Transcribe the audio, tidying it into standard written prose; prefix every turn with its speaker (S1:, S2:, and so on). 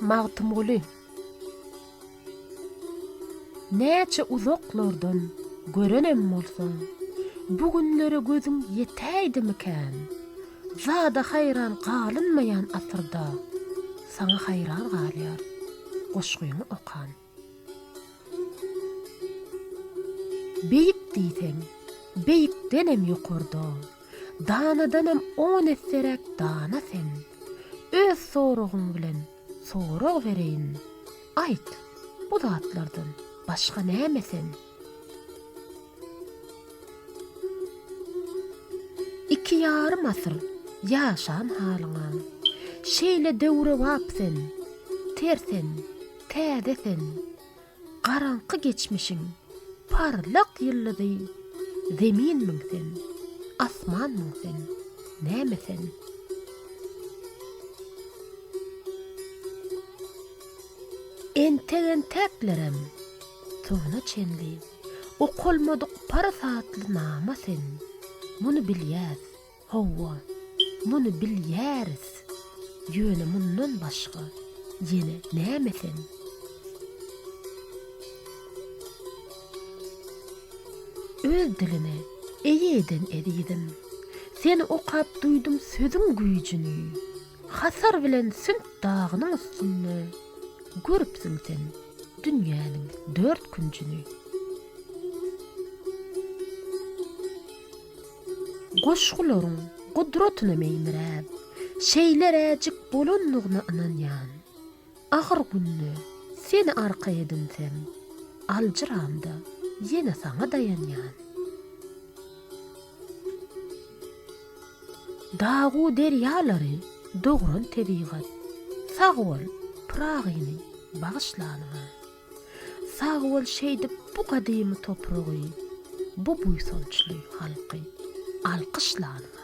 S1: Magtymguly. Näçe uzaklardan görenem bolsaň, bu günlere gözüň ýetäýdimikän? Zada haýran galynmaýan asyrda saňa haýran galýar goşgyňy okan. Beýik diýseň, beýikdenem ýokarda, danadanam on esseräk dana sen. Öz soragyň bilen sorag bereýin, aýt, bu zatlardan başga näme sen? Iki ýarym asyr ýaşan halyňa, şeýle döwrebap sen, ter sen, Täze sen, garaňky geçmişiň parlak ýyldyzy Zeminmiň sen, asmanmyň sen, näme sen? Entek-enteklerem soňuna çenli okalmadyk parasatly nama sen, muny bilýäs. Hawa, muny bilýäris. Ýöne mundan başga ýene näme sen? Öz diline eýe eden ezizim. Seni okap duýdum sözüň güýjüni. Hasar bilen Sünt dagynyň üstünde görüpsiň sen dünýäniň dört künjüni. Goşgularyň gudratyna meýmiräp, şeýleräjik bolandygyna ynanýan. Agyr günde seni arka edinsem, aljyramda ýene saňa daýanýan. Dag-u derýalary dogran tebigat, sag bol, Pyragyny bagyşlanyňa. Sag bol şeýdip bu gadymy topragy, bu buýsançly halky alkyşlanyňa.